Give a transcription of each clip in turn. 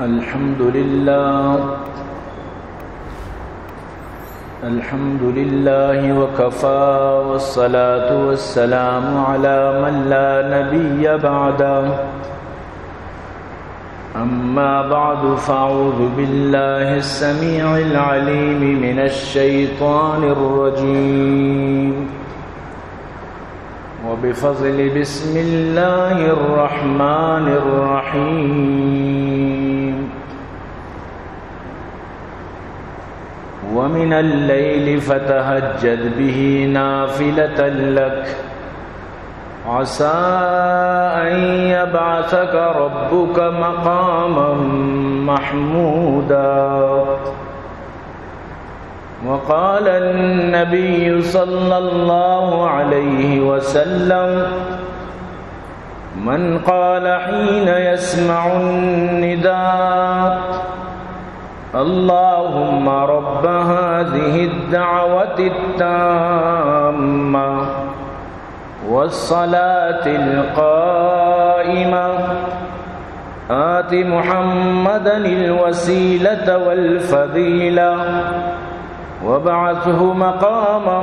الحمد لله. الحمد لله وكفى، والصلاة والسلام على من لا نبي بعده. أما بعد، فأعوذ بالله السميع العليم من الشيطان الرجيم. وبفضل بسم الله الرحمن الرحيم. ومن الليل فتهجد به نافلة لك عسى أن يبعثك ربك مقاما محمودا. وقال النبي صلى الله عليه وسلم: من قال حين يسمع النداء: اللهم رب هذه الدعوة التامة والصلاة القائمة، آت محمدا الوسيلة والفضيلة، وابعثه مقاما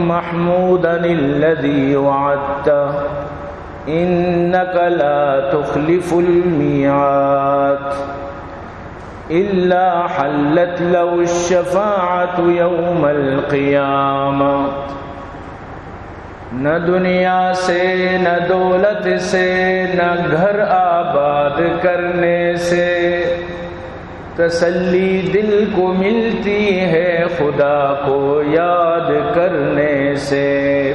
محمودا الذي وعدته، إنك لا تخلف الميعاد. إلا حلت له الشفاعة يوم القيامة. نہ دنیا سے، نہ دولت سے، نہ گھر آباد کرنے سے تسلی دل کو ملتی ہے خدا کو یاد کرنے سے۔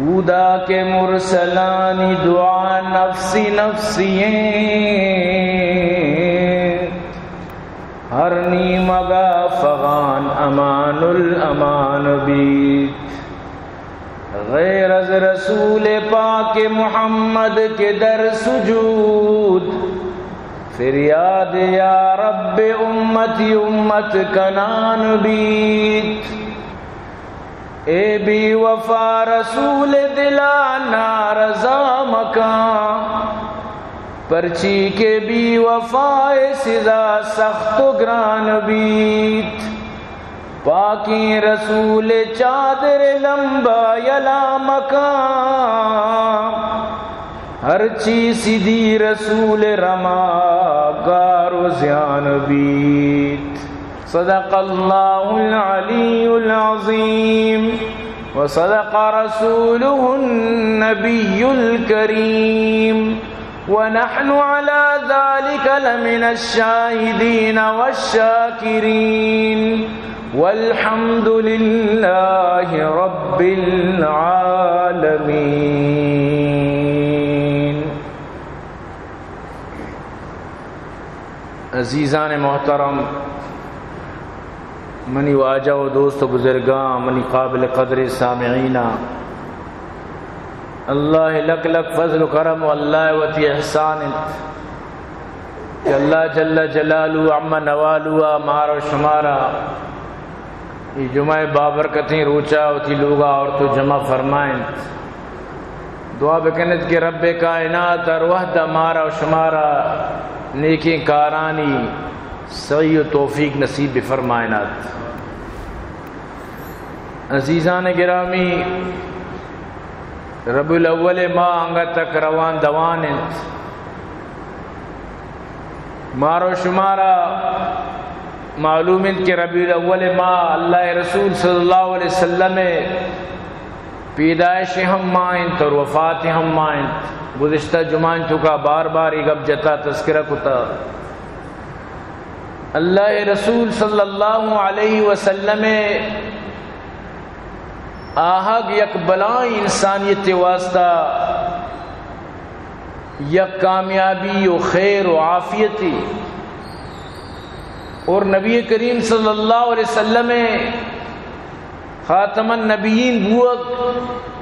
اودا کہ مرسلانی دعا نفسی نفسی ایں، ہر نیمگا فغان امان الامان بیت۔ غیر از رسول پاک محمد کہ در سجود فریاد یا رب امتی امت کنان بیت۔ اے بے وفا رسول دلا نارضا مکاں، پرچی کہ بے وفائے سزا سخت و گران بیت۔ پاکیں رسول چادر لمبا یلا مکاں، ہرچی سدی رسول رما گار و زیان بیت۔ صدق الله العلي العظيم وصدق رسوله النبي الكريم ونحن على ذلك لمن الشاهدين والشاكرين والحمد لله رب العالمين. عزیزان محترم، منی واجہ و دوست و بزرگاں، منی قابل قدر سامعیناں، اللہ لک لک فضل و کرم و اللہ وتی احسان انت کہ اللہ جل جلالہ عم نوالہ مارا و شمارا اے جمعہ بابرکتیں روچا وتی لوگا آورت و جمع فرمائنت۔ دعا بکنت کہ رب کائنات ہر وہد مارا و شمارا نیکیں کارانی سعی و توفیق نصیب بفرمائنات۔ عزیزان گرامی، ربیع الاول ماہ انگت تک روان دوان انت۔ مارا و شمارا معلوم انت کہ ربیع الاول ماہ اللہ رسول صلی اللہ علیہ وسلم پیدائش ہم ماہ انت اور وفات ہم ماہ انت۔ گزشتہ جمعہ انت کا بار بار یہ گپ جتا، تذکرہ کتا۔ اللہ رسول صلی اللہ علیہ وسلم آہگ یک بلائیں انسانیت واسطہ یک کامیابی و خیر و عافیتی، اور نبی کریم صلی اللہ علیہ وسلم خاتم النبیین بوگ،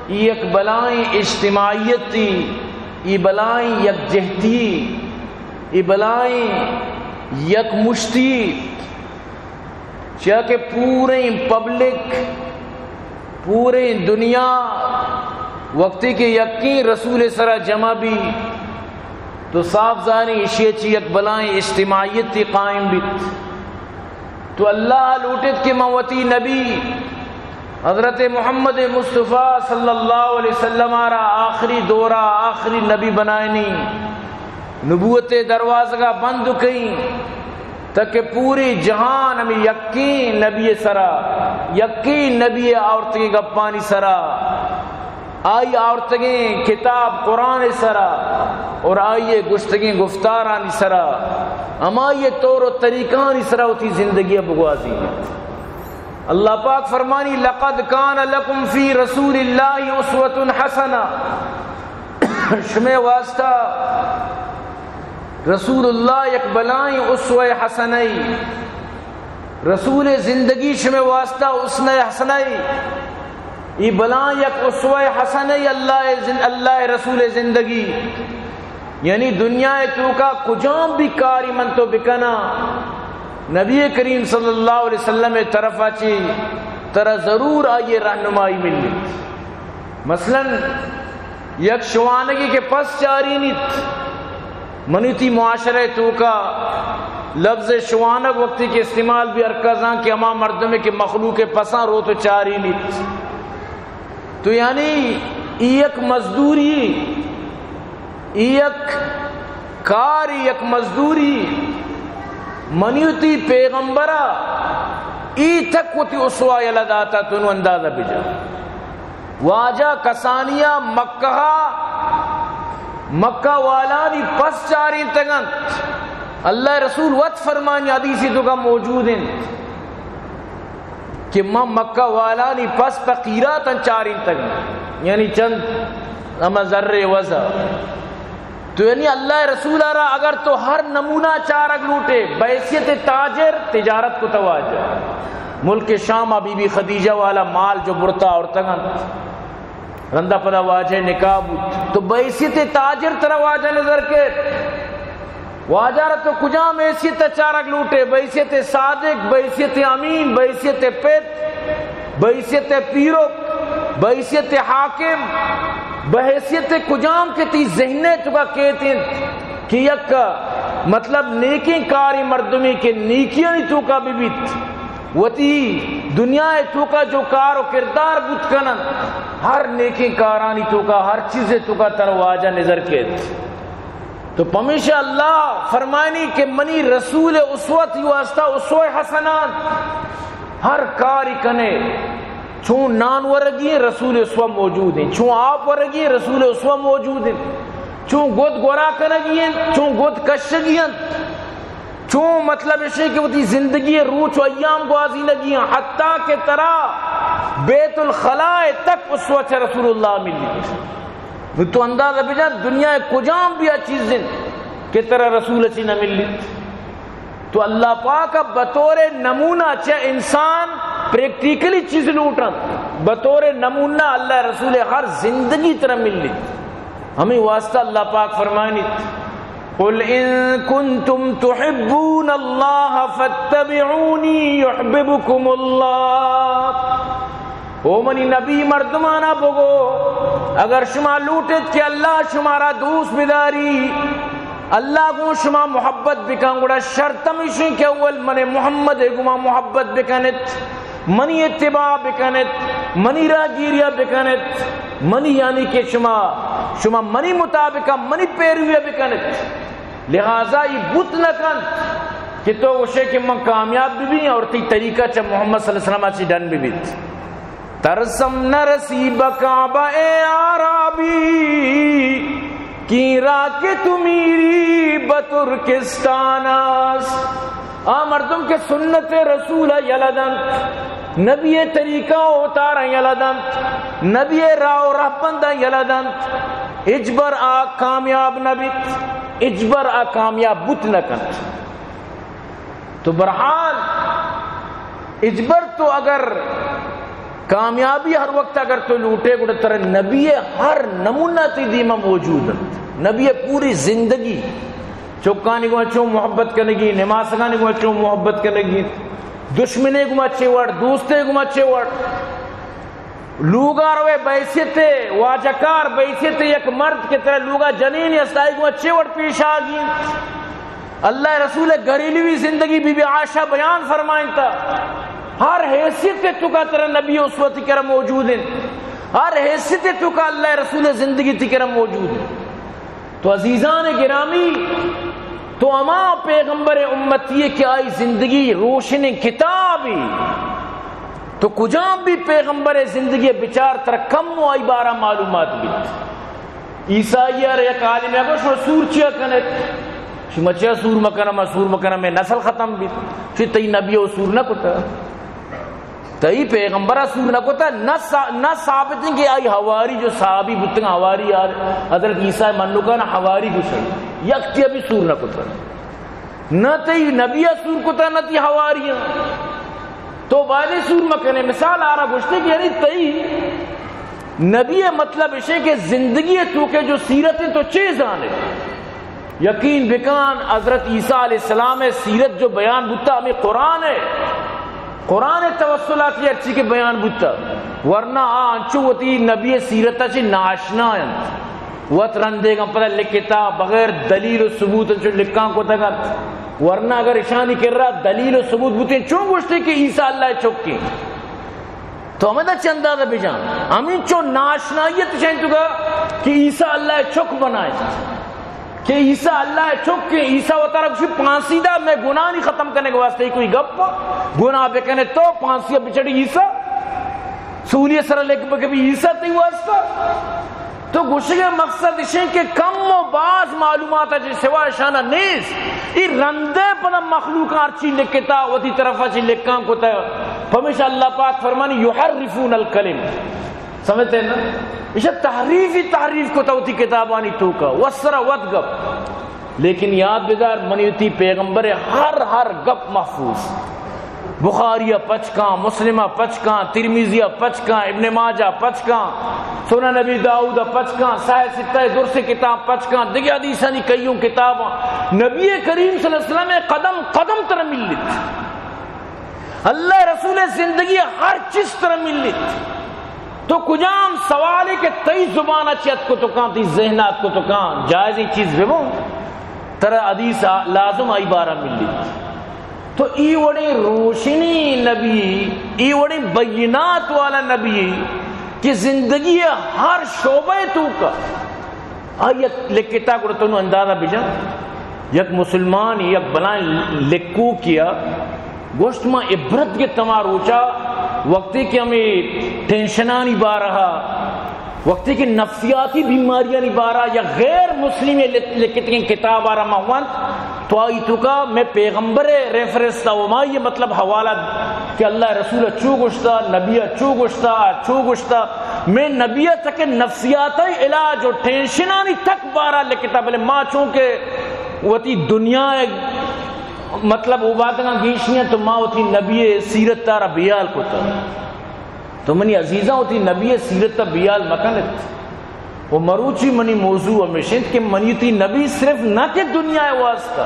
ای یک بلائیں اجتماعیتی، ای بلائیں یکجہتی، ای بلائیں یک مشتی، چیا کہ پوریں پبلک، پوریں دنیا وقتی کہ یکیں رسول سرا جمع بی، تو صاف زانی ایشی چی یک بلائیں اجتماعیتی قائم بیت۔ تو اللہ لوٹت کہ من وتی نبی حضرت محمد مصطفی صلی اللہ علیہ وسلم را آخری دورہ، آخری نبی بنائنی، نبوت دروازگا بند کئیں، تاکہ پوری جہان ہمیں یکیں نبی سرا، یکیں نبی آورتگیں گپانی سرا، آئی آورتگیں کتاب قرآن سرا اور آئی گشتگیں گفتارانی سرا، ہمائی طور و طریقانی سرا وتی زندگی بگوازی۔ اللہ پاک فرمانی، لقد کان لکم فی رسول اللہ اسوۃ حسنہ، شمے واسطہ رسول اللہ یک بلائیں اسوہ حسنہ ای، رسول زندگی شمے واسطہ اسوہ حسنہ ای، ای بلائیں یک اسوہ حسنہ ای اللہ زن-، اللہ رسول زندگی۔ یعنی دنیا توکا کجام بھی کاری من تو بکنا، نبی کریم صلی اللہ علیہ وسلم طرفا چی ترا ضرور آئی رہنمائی ملیت۔ مثلاً یک شوانگی کہ پس چارینیت، منی تی معاشرہ توکا لفظ شوانگ وقتی کہ استعمال بھی ارکزاں کہ ہما مردمے کہ مخلوق پساں روت و چارینیت۔ تو یعنی ای یک مزدوری، ای یک کاری، یک مزدوری، منی و تی پیغمبرا ای تک وتی اسوہ یلہ داتا، تو نو اندازہ بجا۔ واجہ کسانیا مکہ، مکہ والانی پس چارینتگ انت۔ اللہ رسول وت فرمانی حدیثی توکا موجود انت کہ من مکہ والانی پس پہ قیراطاں چارینتگ، یعنی چند ہما زر وزا۔ تو یعنی اللہ رسول را اگر تو ہر نمونہ چارگ لوٹے، بحیثیت تاجر تجارت کو تواجہ، ملک شام بی بی خدیجہ والا مال جو برتا آورتگ انت، رندا پدا واجہ نکاح بوت، تو بحیثیت تاجر ترا واجہ نظر کے۔ واجہ را تو کجام حیثیت چارگ لوٹے؟ بحیثیت صادق، بحیثیت امین، بحیثیت پت، بحیثیت پیرک، بحیثیت حاکم، بحیثیت کجام کہ تی ذہن توکا کیت انت کہ یک مطلب نیکیں کاری مردمی کہ نیکیانی توکا ببیت، وتی دنیا توکا جو کار و کردار بوت کننت، ہر نیکیں کارانی توکا، ہر چیزے توکا ترا واجہ نظر کیت۔ تو پمیشا اللہ فرمانی کہ منی رسول اسوہ تی واسطہ اسوہ حسنہ انت۔ ہر کاری کنے، چون نان ورگی ہیں، رسول اسوہ موجود ہیں، چون آپ ورگی ہیں، رسول اسوہ موجود ہیں، چون گد گورا کنگی ہیں، چون گد کشگی ہیں، چون مطلب اشی کہ وتی زندگی روچ و ایام گوازینگی ہیں، حتیٰ کہ ترا بیت الخلاء تک اسوہ چہ رسول اللہ ملی۔ نو تو اندازہ بجن، دنیا کجام بیا چیز انت کہ ترا رسول چی نہ ملیت۔ تو اللہ پاک بطور نمونہ چہ انسان پریکٹیکلی چیز لوٹن، بطور نمونہ اللہ رسول ہر زندگی ترا ملیت۔ ہمیں واسطہ اللہ پاک فرمائنیت، قل ان کنتم تحبون اللہ فاتبعونی یحببکم اللہ۔ او منی نبی، مردمانا بگو، اگر شما لوٹت کہ اللہ شمارا دوست بداری، اللہ گوں شما محبت بکن، گڑا شرط ہمیشیں کہ اول من محمد گما محبت بکنت، منی اتباع بکنت، منی راہگیریا بکنت، منی یعنی کہ شما، شما منی مطابقہ منی پیرویا بکنت۔ لہذا ای بوت نہ کنت کہ تو گوشے کہ من کامیاب ببی اور تی طریقہ چہ محمد صلی اللہ علیہ وسلم چی ڈن ببیت۔ ترسم نرسی بکعبہ اعرابی، کیں را کہ تو میری بترکستان است۔ آ مردم کہ سنت رسول یلہ دنت، نبی طریقہ و تارا یلہ دنت، نبی راہ و رہبنداں یلہ دنت، ہچبر آ کامیاب نہ بیت، ہچبر آ کامیاب بوت نہ کنت۔ تو برحال ہچبر تو اگر کامیابی ہر وقت اگر تو لوٹے، گڑا ترا نبی ہر نمونہ تی دیما موجود انت۔ نبی پوری زندگی چکانی گوں چون محبت کنگی، نماسگانی گوں چون محبت کنگی، دشمنے گوں چے وڑ، دوستے گوں چے وڑ۔ لوگا روے بحیثیت واجہ کار، بحیثیت یک مرد کہ ترا لوگا جنین است، آئی گوں چے وڑ پیش آگی؟ اللہ رسول گھریلوی زندگی بی بی عائشہ بیان فرمائنتا۔ ہر حیثیت توکا ترا نبی اسوہ تئی کرا موجود انت، ہر حیثیت توکا اللہ رسول زندگی تئی کرا موجود انت۔ تو عزیزان گرامی، تو ہما پیغمبر امتی ئے کہ آئی زندگی روشن کتابی۔ تو کجام بھی پیغمبر زندگی بچار، ترا کم و آئی بارہ معلومات بیت۔ عیسائی ءَ یک عالم ءَ گوشت، شما سور چیا کنت؟ شما چیا سور مکنم، ما سور مکنم، میں نسل ختم بیت۔ چی تئی نبی و سور نہ کتا؟ تئی پیغمبر ءَ سور نہ کتا، نہ سا-، نہ ثابت انت کہ آئی حواری جو صحابی بوتگ، حواری آ-، حضرت عیسیٰ منکان حواری گوشن، یک تیا بھی سور نہ کتا۔ نہ تئی نبی ءَ سور کتا، نہ تئی حواریاں۔ تو بایدے سور مکنے۔ مثال آرا گوشتے کہ یعنی تئی نبی ءِ مطلب اشے کہ زندگی ءِ توکے جو سیرت انت تو چے زانے؟ یقین بکن، حضرت عیسیٰ علیہ السلام ءِ سیرت جو بیان بوتا، ہمیں قرآن ءِ، قرآن ءِ توسلاتی ہرچی کہ بیان بوتا، ورنہ آ انچو وتی نبی ءِ سیرت ءَ چہ ناشنا انت۔ وت رندے گا پدا لکھتا، بغیر دلیل و ثبوت انچو لکھاں کتگ ات۔ ورنہ اگر اشانی کرا دلیل و ثبوت بوتیں، چون گوشتے کہ عیسیٰ اللہ ءِ چکے؟ تو ہمدا چہ اندازہ بجان، ہمینچو ناشنائیت شین تو کہ عیسیٰ اللہ ءِ چک بنائے، کہ عیسیٰ اللہ ءِ چک کہ عیسیٰ وتارا گوشی پھانسی دا، میں گناہانی ختم کرنے کے واسطے کوئی گپ، گناہ بکنے تو پھانسی بچڑی عیسیٰ، سولی سر لکھ بکبی عیسیٰ تئی واسطہ۔ تو گوشگ ءِ مقصد اشیں کہ کم و باز معلومات ءَ چہ سوا اشانا نیست۔ ای رندے پدا مخلوق ہرچی لکھتا، وتی طرف ءَ چہ لکھاں کتا۔ پمیشا اللہ پاک فرمانی، یحرفون الکلم۔ سمجھتے ہیں نا؟ ایشا تحریفی تحریف کتا وتی کتابانی توکا۔ وسرا وت گپ۔ لیکن یاد بدار، منی وتی پیغمبر ءِ ہر، ہر گپ محفوظ۔ بخاری ءَ پچ کن، مسلم ءَ پچ کن، ترمذی ءَ پچ کن، ابن ماجہ ءَ پچ کن، سنن ابی داؤد ءَ پچ کن، صحیح ستہ ءِ درسیں کتاب پچ کن، دگہ حدیثانی کئیوں کتاباں۔ نبی کریم صلی اللہ علیہ وسلم ءِ قدم قدم ترا ملیت۔ اللہ ءِ رسول ءِ زندگی ءِ ہر چیز ترا ملیت۔ تو کجام سوالے کہ تئی زبان ءَ چہ اتکو تو کان، تئی ذہن ءَ اتکو تو کان، جائزیں چیز بہ بو، ترا حدیث ءَ لازم آئی بارہ ملیت۔ تو ای وڑیں روشنی نبی، ای وڑیں بینات والا نبی کہ زندگی ءِ ہر شعبہ ءِ توکا آئی ءَ لکھتا، گڑا تو نوں اندازہ بجن، یک مسلمان، یک بلائیں لکھوکے ءَ گوشت، ما عبرت گپت ہما روچا، وقتی کہ ہمیں ٹینشنانی بارہ، وقتی کہ نفسیاتی بیماریانی بارہ یا غیر مسلمیں لکھ-، لکھتگیں کتاب آرا ما وانت، تو آئی توکا میں پیغمبر ءِ ریفرنس تا، و ما یہ مطلب حوالہ کہ اللہ ءِ رسول ءَ چو گوشتا، نبی ءَ چو گوشتا، چو گوشتا، میں نبی ءَ تک نفسیات ءِ علاج و ٹینشنانی تک بارہ لکھتا، بلے ما چونکہ وتی دنیا ءِ مطلب اوبادگاں گیش نہ انت، تو ما وتی نبی ءِ سیرت ءَ را بیال کتا۔ تو منی عزیزاں، وتی نبی ءِ سیرت ءَ بیال مکن ات۔ و مروچی منی موضوع ہمیش انت کہ منی وتی نبی صرف نہ کہ دنیا ءِ واسطہ،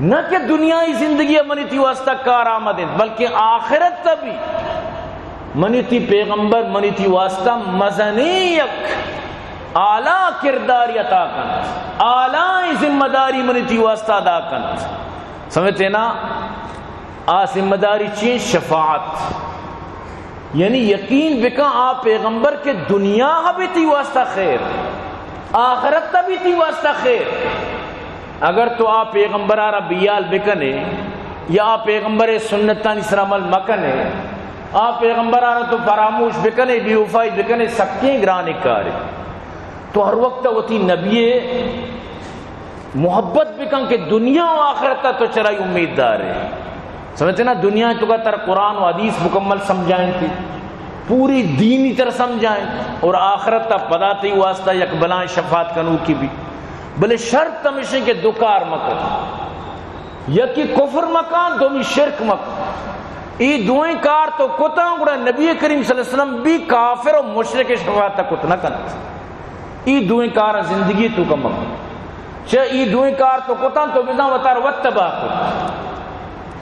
نہ کہ دنیائی زندگی ءَ منی وتی واسطہ کارآمد انت، بلکہ آخرت ءَ بھی منی وتی پیغمبر منی وتی واسطہ مزنیں یک اعلیٰ کرداری عطا کنت، اعلیٰ ذمہ داری منی وتی واسطہ ادا کنت۔ سمجھتے نا؟ آ ذمہ داری چی انت؟ شفاعت۔ یعنی یقین بکن آ پیغمبر کہ دنیا ءَ بھی تئی واسطہ خیر، آخرت ءَ بھی تئی واسطہ خیر۔ اگر تو آ پیغمبر ءَ را بیال بکنے یا آ پیغمبر ءِ سنتانی سر عمل مکنے، آ پیغمبر ءَ را تو فراموش بکنے، بے وفائی بکنے، سکیں گرانیں کارے۔ تو ہر وقت وتی نبی ءِ محبت بکن کہ دنیا و آخرت ءَ تو چرائی امید دارے۔ سمجھتے نا؟ دنیا ءِ توکا ترا قرآن و حدیث مکمل سمجھائیں تھی، پوری دینی تر سمجھائیں، اور آخرت ءَ پدا تئی واسطہ یک بلائیں شفاعت کنوکی بھی۔ بلے شرط ہمیش انت کہ دو کار مکن، یکی کفر مکن، دومی شرک مکن۔ ای دوئیں کار تو کتاں، گڑا نبی کریم صلی اللہ علیہ وسلم بھی کافر و مشرک ءِ شفاعت ءَ کت نہ کنت۔ ای دوئیں کار زندگی ءِ توکا مکن۔ چہ ای دوئیں کار تو کتاں، تو بزاں وتارا وت تباہ کت۔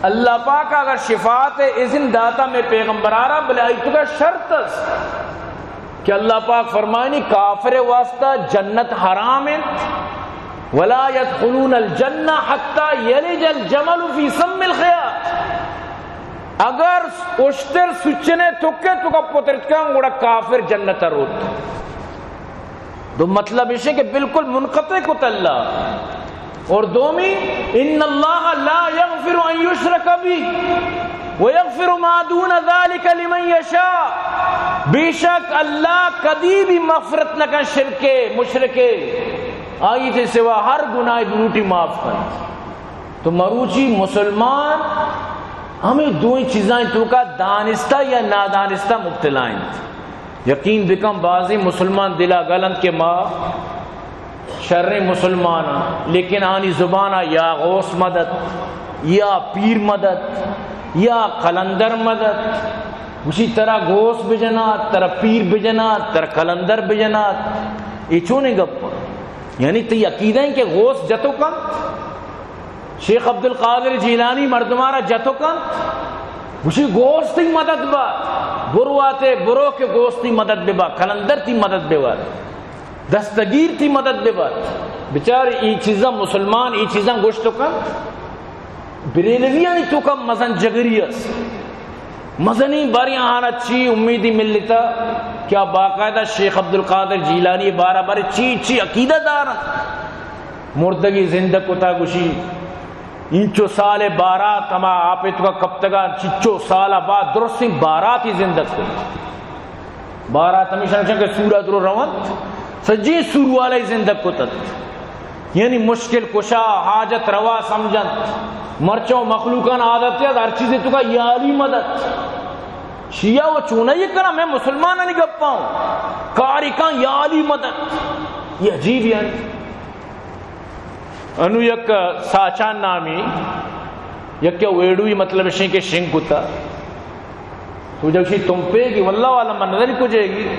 اللہ پاک اگر شفاعت اذن داتا مئے پیغمبرارا، بلے آئی توکا شرط است کہ اللہ پاک فرمائنی کافر واسطہ جنت حرام انت، ولا يدخلون الجنة حتى يلج الجمل في سم الخياط۔ اگر اشتر سچنے تکے توکا پترت کن، گڑا کافر جنت روت۔ دو مطلب ایشے کہ بالکل منقطع کت اللہ۔ اور دومی، ان اللہ لا یغفر ان یشرک بہ ویغفر ما دون ذلک لمن یشاء۔ بے شک اللہ کدی بھی مغفرت نہ کن شرکے، مشرکے، آئی تے سوا ہر گناہ بلوٹی معاف کن۔ تو مروچی مسلمان ہمیں دوئیں چیزاں توکا دانستہ یا نادانستہ مبتلا انت۔ یقین بکن بازیں مسلمان دلا گل انت کہ ما شریں مسلمان آں، لیکن آنی زبان ء یا غوث مدد، یا پیر مدد، یا قلندر مدد۔ گوشی ترا غوث بجنات، ترا پیر بجنات، ترا قلندر بجنات۔ اے چونیں گپ؟ یعنی تئی عقیدہ انت کہ غوث جتو کنت؟ شیخ عبدالقادر جیلانی مردمارا جتو کنت؟ گوشی غوث تئی مدد بات، برواتے برو کہ غوث تئی مدد ببا، قلندر تئی مدد ببات، دستگیر تئی مدد ببات۔ بچار ای چیزاں مسلمان ای چیزاں گوشت کن۔ بریلویانی توکا مزن جگری است، مزنی باری آنا چی امیدی ملتا کہ آ باقاعدہ شیخ عبدالقادر جیلانی بارہ بارے چی چی عقیدہ دارن۔ مردگی زندگ کتا گوشی، اینچو سال بارات ہما آپے توکا کپتگا، چچو سال بعد درستیں باراتی زندگ کت۔ بارات ہمیشہ نشان کہ سورا درو رونت، سجی سور والے زندگ کتت۔ یعنی مشکل کشا، حاجت روا سمجھنت۔ مرچو مخلوقان عادت یاد ہر چیزے توکا یالی مدد۔ شیعہ و چونہ یہ کنا، میں مسلمانانی گپاؤں۔ کاری کان یالی مدد۔ یہ عجیب یعنی۔ انو یک ساچان نامی یک ویڈوی مطلب شیں کہ شنگ کتا۔ تو جب شی تم پہ گی واللہ والا من نظر کو جائے گی۔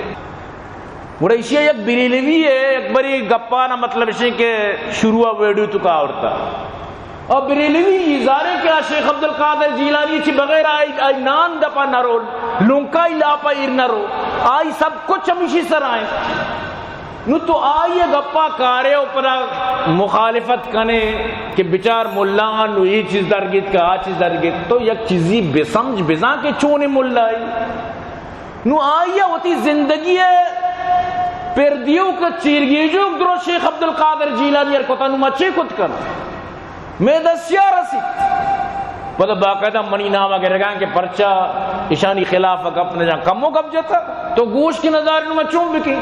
گڑا ایشی یک بریلوی ہے، یک بری گپانا مطلب شیں کہ شروع ویڈیو توکا آورتا۔ اور بریلوی یہ زارے کہ آ شیخ عبدالقادر جیلانی چی بغیر آئی، آئی نان دپا نرو، لونکائی لاپا ایر نرو، آئی سب کچھ ہمیشی سر آئیں۔ نو تو آئی گپا کارے و پدا مخالفت کنے کہ بچار ملا نو یہ چیز درگیت کہ آ چیز درگیت۔ تو یک چیزی بسمجھ بزاں کہ چونیں ملا ای۔ نو آئی وتی زندگی پر دیوک چیرگیجوک درو شیخ عبدالقادر جیلانی ار کتا، نو ما چے کت کن؟ میں دستیا رسیت۔ پدا باقاعدہ منی نام گرگان کہ پرچا اشانی خلاف گپ نہ جان، کمو گپ جتا۔ تو گوش کہ نظر نو ما چون بکی؟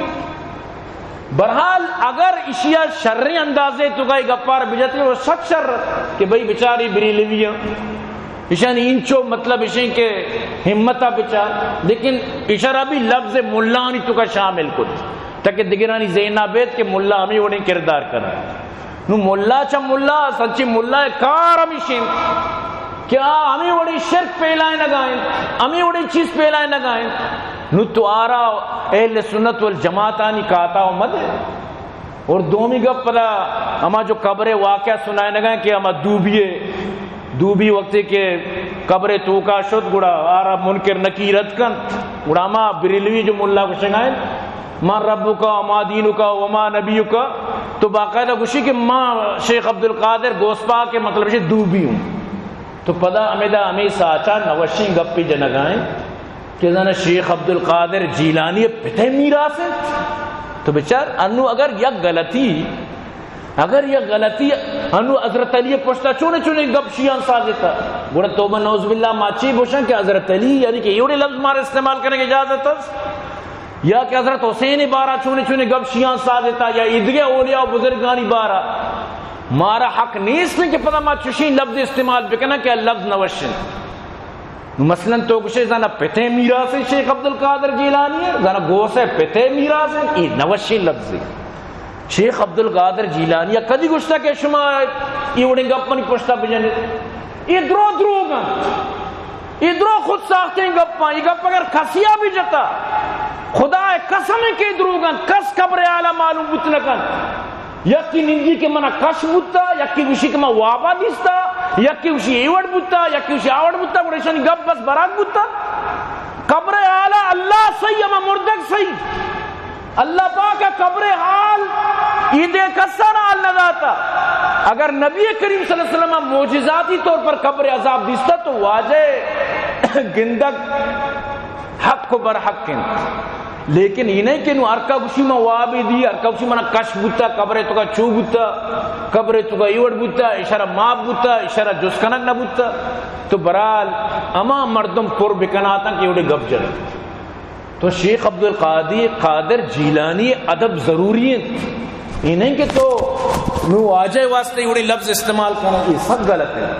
برحال اگر اشیا شریں اندازے توکا گپار بجتے و سک شر کہ بھئی بچاری بریلوی ہیں۔ اشانی انچو مطلب اشیں کہ ہمتا بچار، لیکن اشارا بھی لفظ ملانی توکا شامل کت تاکہ دگرانی ذہنا بیت کہ ملا ہمیں وڑیں کردار کرا۔ نو ملا چا ملا، سچی ملا کار ہمیش انت کہ آ ہمیں وڑیں شرک پیلائیں نگائیں، ہمیں وڑیں چیز پیلائیں نگائیں۔ نو تو آرا اہل سنت والجماعتانی کاتا و مدے۔ اور دومی گپ پدا ہما جو قبر واقعہ سنائے نگائیں کہ ہما دوبیے، دوبی وقتی کہ قبر توکا شد گڑا آرا منکر نکیر اتکنت، گڑا ہما بریلوی جو ملا گوشگائیں، من ربک و ما دینک و ما نبیک، تو باقاعدہ گوشی کہ ما شیخ عبدالقادر غوث پاک کے مطلب شے دوبی ہوں۔ تو پدا ہمیدا ہمیں ساچا نوشیں گپی جنگائیں کہ زانا شیخ عبدالقادر جیلانی پتے میراث انت۔ تو بچار انو اگر یک غلطی، اگر یک غلطی انو حضرت علی پشتا چونے چونے گپ شیان سازتا، گڑا توبہ نعوذ باللہ ما چی بوشن کہ حضرت علی یعنی کہ ایوڑے لفظ مار استعمال کرنے کی اجازت ہے؟ یا کہ حضرت حسین بارا چونے چونے گپ شیان سازتا یا ایدگہ اولیاء و بزرگانی بارا، مارا حق نیست کہ پدا ما چشیں لفظ استعمال بکنن کہ لفظ نوشن۔ نو مثلاً تو گشے زانا پتے میراث شیخ عبدالقادر جیلانی ہے، زانا غوث پتے میراث ہے، یہ نوشیں لفظ ہے۔ شیخ عبدالقادر جیلانی کدی گشتا کہ شما یہ وڑیں گپ منی پشتا بجنے؟ یہ درو دروگ ہیں۔ اے درو خود ساختیں گپاں، اے گپ اگر کسیا بھی جتا، خدا قسم کہ دروگ انت، کس قبر اعلی معلوم بوت نہ کنت۔ یکی نندی کہ منا کش بوتا، یکی گوشی کہ من وابا دیستا، یکے گوشی اے وڑ بوتا، یکے گوشی آ وڑ بوتا، گڑا ایشانی گپ بس برگ بوتا۔ قبر حالا اللہ سہی، ہما مردگ سہی۔ اللہ پاک ء قبر حال ایدے کسان حال نہ داتا۔ اگر نبی کریم صلی اللہ علیہ وسلم معجزاتی طور پر قبر عذاب دیستا تو واجہ گندگ حق و برحق انت۔ لیکن ای نہیں کہ نو ہر کا گوشی من وابی دی، ہر کا گوشی منا کش بوتا، قبر تو کا چو بوتا، قبر تو کا ایوڑ بوتا، اشارہ ماپ بوتا، اشارہ جس کنگ نہ بوتا۔ تو برحال ہما مردم پر بکناتاں کہ ایوڑے گپ جنت۔ تو شیخ عبدالقادر، قادر جیلانی ادب ضروری انت۔ یہ نہیں کہ تو نو واجہ واسطے ایوڑے لفظ استعمال کرو، یہ سب غلط ہے۔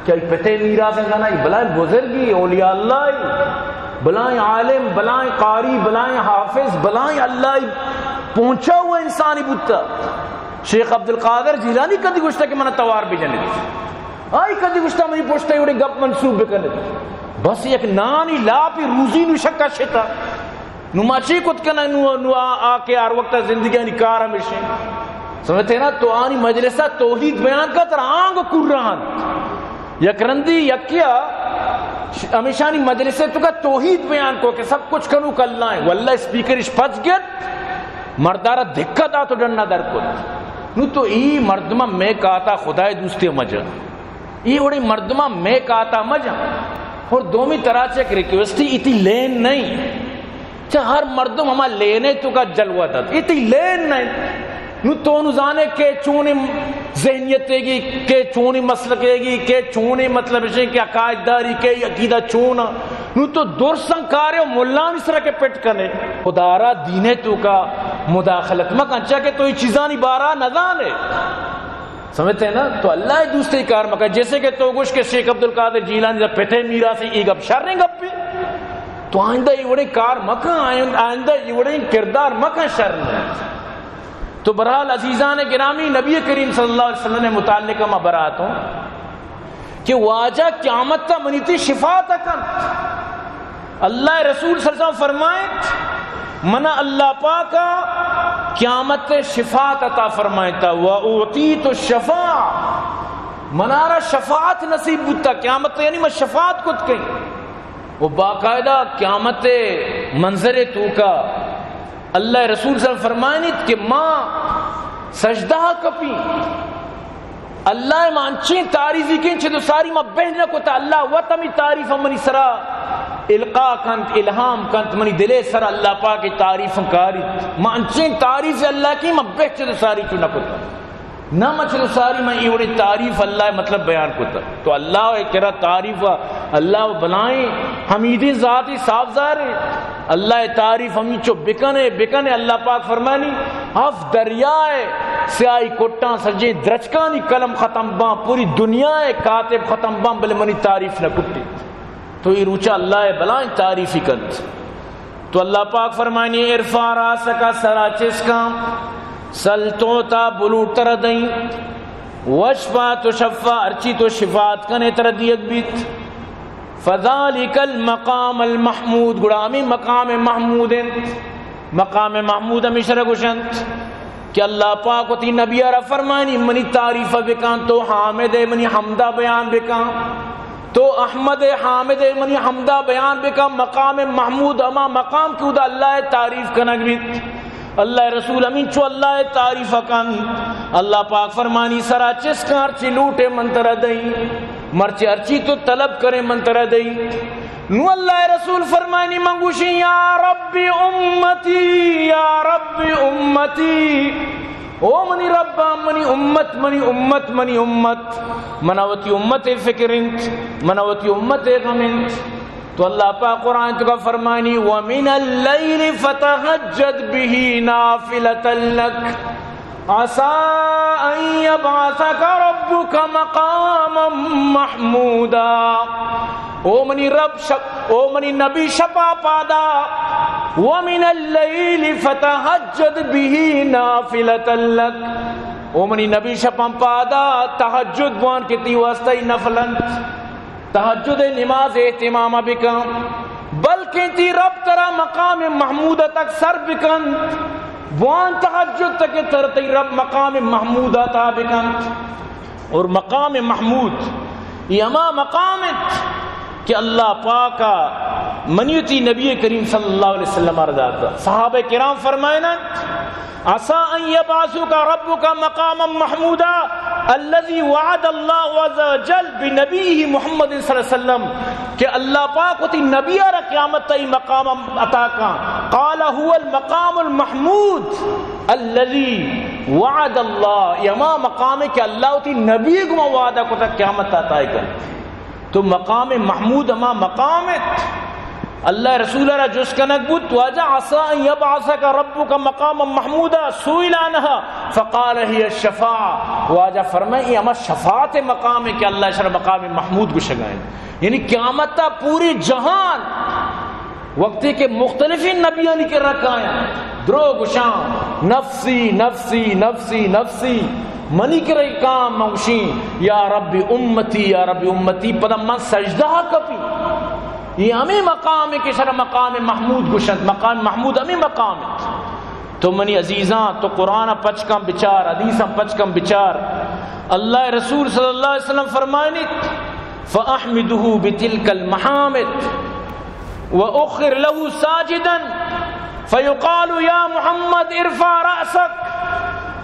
کہ آئی پتے میراث انت، نہ، آئی بلائیں بزرگی، اولیاء اللہ ای، بلائیں عالم، بلائیں قاری، بلائیں حافظ، بلائیں اللہ ای پہنچا ہوا انسانی بوتا۔ شیخ عبدالقادر جیلانی کدی گوشتا کہ منا توار بجنت؟ آئی کدی گوشتا منی پشتا ایوڑے گپ منسوب بکنت؟ بس یک نانی لاپی روزی نو شکا شتا۔ نو ما چی کت کناں؟ نو، نو آ، آ کہ ہر وقت زندگیانی کار ہمیش انت۔ سمجھتے نا؟ تو آنی مجلسا توحید بیان کا تر آنگ کر رہا انت۔ یک رندی یکیا ش-، ہمیشانی مجلس تو کا توحید بیان کو کہ سب کچھ کنو کلا ہے۔ واللہ اسپیکر اش پچ گت، مردارا دھکا دا تو ڈنا در کت۔ نو تو ای مردمہ میں کاتا خدای دوستی مجا۔ ای وڑی مردمہ میں کاتا مجا۔ اور دومی طرح چہ یک ریکویسٹی، ایتی لین نہیں۔ چہ ہر مردم ہما لینے تو کا جلوہ دات۔ ایتی لین نہیں۔ نو تو نو زانے کہ چونی ذہنیت گی، کہ چونی مسلک گی، کہ چونی مطلب ہے کہ عقائد داری، کہ عقیدہ چون۔ نو تو درسن کارے و ملانی سرا کے پٹ کنے۔ خدا را دینے تو کا مداخلت مکن، چا کہ تو یہ چیزانی بارا نہ زانے۔ سمجھتے ہیں نا؟ تو اللہ دوستی کار مکن۔ جیسے کہ تو گوش کہ شیخ عبدالقادر جیلانی دا پتے میراث، ای گپ شریں گپی۔ تو آئندہ ای وڑیں کار مکن، آئند-، آئندہ ای وڑیں کردار مکن، شر نہیں۔ تو برحال عزیزان گرامی، نبی کریم صلی اللہ علیہ وسلم نے متعلق ما براتوں کہ واجہ قیامت تا منی تی شفاعت کنت۔ اللہ رسول صلی اللہ علیہ وسلم فرمائیت، منا اللہ پاکا قیامت شفاعت عطا فرمائیتا، و اعطیت الشفاعہ، منارا شفاعت نصیب بوتا قیامت، یعنی من شفاعت کت کئی۔ و باقاعدہ قیامت منظر توکا اللہ رسول صلی اللہ علیہ وسلم فرمائنیت کہ ما سجدہ کپی، اللہ ما انچیں تعریفی کن چہ دو ساری ما بہ نہ کتا، اللہ وت ہمی تعریف منی سرا القا کنت، الہام کنت، منی دلے سرا اللہ پاک تعریف کاریت۔ ما انچیں تعریف اللہ کی ما بہ چہ دو ساری چو نہ کتا۔ نہ ما چہ دو ساری ما ای وڑیں تعریف اللہ مطلب بیان کتا۔ تو اللہ کرا تعریف، اللہ بلائیں حمیدیں ذاتی صاف ظاہر ہے۔ اللہ تعریف ہمینچو بکنے، بکنے۔ اللہ پاک فرمانی، ہفت دریائے سیاہی کٹاں، سجیں درچکانی قلم ختم باں، پوری دنیا کاتب ختم باں، بلے منی تعریف نہ کٹی۔ تو ای روچا اللہ بلائیں تعریفی کنت۔ تو اللہ پاک فرمانی، ارفع راسک، سرا چسکاں، سل تعطی، بلوٹ ترا دئیں، واشفع تشفع، ہرچی تو شفاعت کنے ترا دیگ بیت۔ فذلک المقام المحمود، گڑا ہمیں مقام محمود انت۔ مقام محمود ہمیشہ را گوشنت کہ اللہ پاک وتی نبی را فرمانی، منی تعریف بکن، تو حامد ہے، منی حمدہ بیان بکن، تو احمد ہے، حامد ہے، منی حمدہ بیان بکن۔ مقام محمود ہما مقام کہ اودا اللہ تعریف کنگ بیت۔ اللہ رسول ہمینچو اللہ تعریف کن۔ اللہ پاک فرمانی، سرا چسکاں، ہرچی لوٹے من ترا دئی، مرچی ہرچی تو طلب کرے من ترا دئی۔ نو اللہ رسول فرمانی، من گوشی، یا رب امتی، یا رب امتی، او منی رب، منی امت، منی امت، منی امت، منا وتی امت فکر انت، منا وتی امت غم انت۔ تو اللہ پاک قرآن تو کا فرمانی، ومن اللیل فتہجد بہ نافلۃ لک عسی ان یبعثک ربک مقاما محمودا۔ او منی رب شپ، او منی نبی شپا پادا، ومن اللیل فتہجد بہ نافلۃ لک۔ او منی نبی شپاں پادا تہجد بوان کہ تی واسطہ نفل انت۔ تہجد نماز اہتمام بکن، بلکیں تی رب ترا مقام محمود تک سر بکن۔ بوان تہجد تک تر تی رب مقام محمود تا بکن۔ اور مقام محمود، اے ہما مقام انت کہ اللہ پاک ءَ منی وتی نبی کریم صلی اللہ علیہ وسلم ءَ را داتا۔ صحابہ کرام فرمائنت، عسى أن يبعثك ربك مقاما محمودا الذي وعد الله عز وجل بنبيه محمد صلى الله عليه وسلم، کہ اللہ پاک وتی نبی ءَ را قیامت ءَ اے مقام عطا کاں۔ قال هو المقام المحمود الذي وعد الله، اے ہما مقام ہے کہ اللہ وتی نبی گما وعدہ کتا قیامت ءَ عطا کن۔ تو مقام محمود ہما مقام ہے۔ اللہ رسول ءَ را جست کنگ بوت، واجہ عسى أن يبعثك ربك مقاما محمودا، سئل عنها فقال هي الشفاعة۔ واجہ فرمائے، اے ہما شفاعت مقام ہے کہ اللہ شر مقام محمود گشگائیں۔ یعنی قیامت ءَ پوری جہان وقتی کہ مختلفیں نبیانی کرا کایاں، درو گشاں، نفسی، نفسی، نفسی، نفسی، منی کرا کام منشی، یا رب امتی، یا رب امتی، پدا من سجدہ کپی۔ یہ ہمیں مقام ہے کہ شر مقام محمود گشنت، مقام محمود ہمیں مقام ہے۔ تو منی عزیزاں، تو قرآن پچ کن بچار، حدیثاں پچ کن بچار۔ اللہ رسول صلی اللہ علیہ وسلم فرمائنیت، فأحمده بتلك المحامد وأخر له ساجدا فيقال يا محمد ارفع رأسك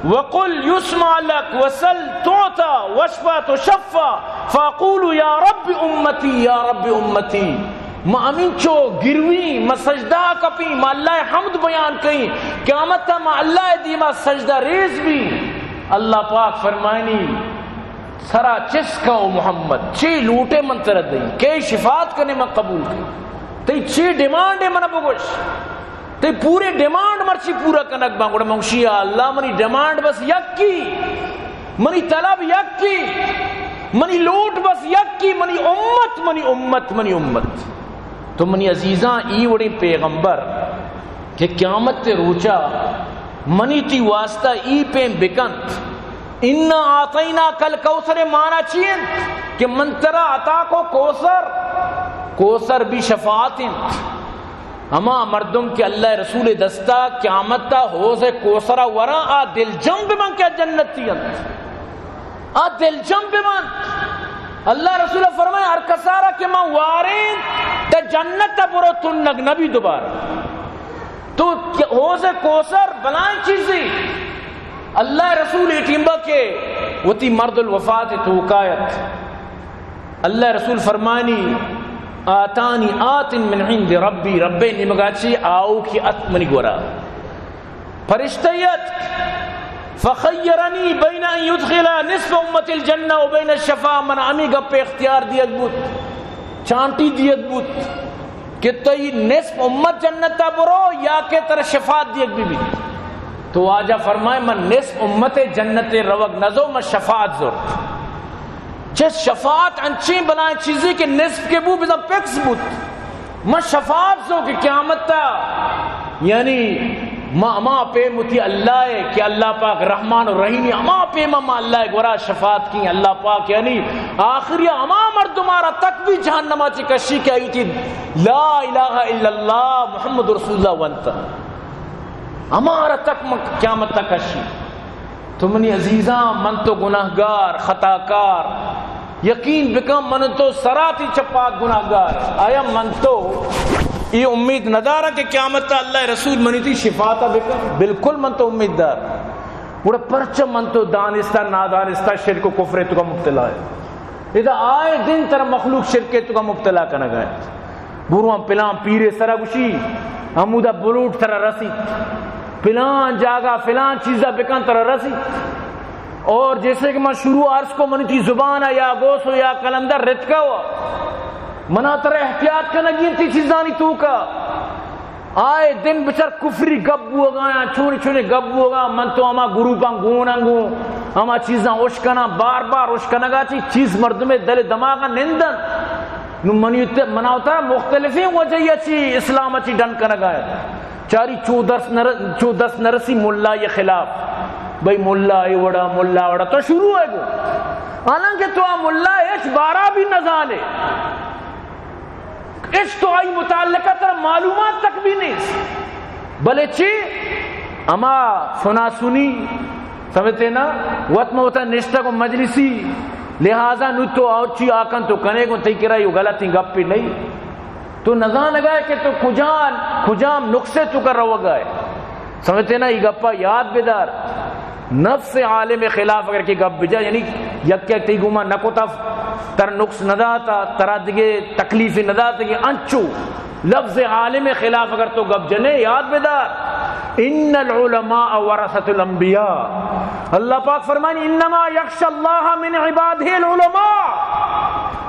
وقل يسمع لك وسل تعطى واشفع تشفع فأقول يا رب أمتي يا رب أمتي۔ ما ہمینچو گرویں، ما سجدہ کپیں، ما اللہ حمد بیان کئیں، قیامت ما اللہ دیما سجدہ ریز بیں۔ اللہ پاک فرمائنی، سرا چست کا او محمد، چے لوٹے من ترا دئی، کئے شفاعت کنے من قبول کئی، تئی چے ڈیمانڈ ہے من بگوش، تئی پورے ڈیمانڈ مرچی پورا کنگ باں۔ گڑا من گوشی، یا اللہ، منی ڈیمانڈ بس یکی، منی طلب یکی، منی لوٹ بس یکی، منی امت، منی امت، منی امت۔ تو منی عزیزاں، ای وڑیں پیغمبر کہ قیامت روچا منی تی واسطہ ای پیم بکنت۔ انا اعطیناک الکوثر مانا چی انت؟ کہ من ترا عطا کو کوثر، کوثر بھی شفاعت انت۔ ہما مردم کہ اللہ رسول دستا قیامتا حوض کوثر وراں، آ دلجم بمن کہ جنتی انت۔ آ دلجم بمن۔ اللہ رسول فرمائے، ہر کسارا کہ من وارین، تا جنت برو تنگ نبی دوبارہ۔ تو حوض کوثر بلائیں چیزی۔ اللہ رسول اے ٹیمبا کہ وتی مرد الوفات توکایت۔ اللہ رسول فرمانی، آتانی آت من عند ربی، رب نمگا چی آؤ کی ات منی گورا۔ فرشتہ یت، فخیرنی بین ان یدخل نصف امت الجنہ و بین الشفاعہ، من ہمی گپ اختیار دیگ بوت، چانٹی دیگ بوت کہ تئی نصف امت جنت برو یا کہ تر شفاعت دیگ بی بی۔ تو واجہ فرمائے، من نصف امت جنت روگ نزو، من شفاعت زرت۔ چہ شفاعت انچیں بلائیں چیزے کہ نصف کے بو بزاں پکس بوت۔ من شفاعت زو کہ قیامت تا، یعنی ما ہما پیم وتی اللہ ہے کہ اللہ پاک رحمان و رحیمی، ہما پیم ما اللہ گورا شفاعت کی۔ اللہ پاک یعنی آخری ہما مردمارا تک بھی جہنما چی کشی کہ ایتی لا الہ الا اللہ محمد رسول اللہ ونتا، ہمارا تک من قیامت تا کشی۔ تو منی عزیزاں، من تو گناہگار، خطاکار، یقین بکن من تو سراتی چہ پاک گناہگار۔ آیا من تو اے امید ندارا کہ قیامت تا اللہ رسول منی تی شفاعت بکن؟ بالکل من تو امید دار۔ گڑا پرچہ من تو دانستہ نادانستہ شرک و کفر توکا مبتلا ہے؟ ادا آئے دن تر مخلوق شرک توکا مبتلا کنگا ہے۔ برواں پلان پیرے سرا گوشی، ہمودا بلوٹ ترا رسیت، پلان جاگہ فلان چیزا بکن ترا رسیت۔ اور جیسے کہ من شروع عرض کو، منی تی زبان یا گوس و یا قلندر رتکا ہوا، منا ترا احتیاط کنگی انتی چیزانی توکا۔ آئے دن بچار کفری گپ بوگا یا چونی چونی گپ بوگا، من تو ہما گروپاں گوناں گوں، ہما چیزاں اش کناں، بار بار اش کنگا چی چیز مردمے دل دماغا نندن۔ نو منی ات-، منا وتا مختلفیں وجہ یا چی اسلام چی ڈن کنگا ہے۔ چاری چو دست نر-، چو دست نرسی ملا یہ خلاف۔ بھئی ملا اے وڑا، ملا وڑا تو شروع ہے گو۔ حالانکہ تو آ ملا اش بارا بھی نزانے۔ اش تو آئی متعلقہ ترا معلومات تک بھی نیست۔ بلے چی؟ ہما سناسنی، سمجھتے نا؟ وت مہ وتا نشتگ و مجلسی، لہذا نو تو اور چی آکن تو کنے گوں، تئی کرا یو غلطیں گپے نہیں۔ تو نزانگائے کہ تو کجام، کجام نقصے تو کر روگائے۔ سمجھتے نا، یہ گپا یاد بدار۔ نفس عالم خلاف اگر کہ گپ بجا، یعنی یک یک تئی گوما نہ کتا، تر نقص نہ داتا، ترا دگے تکلیف نہ داتا، کہ انچو لفظ عالم خلاف اگر تو گپ جنے، یاد بدار، ان العلماء ورثۃ الانبیاء۔ اللہ پاک فرمانی، انما یخشی اللہ من عبادہ العلماء۔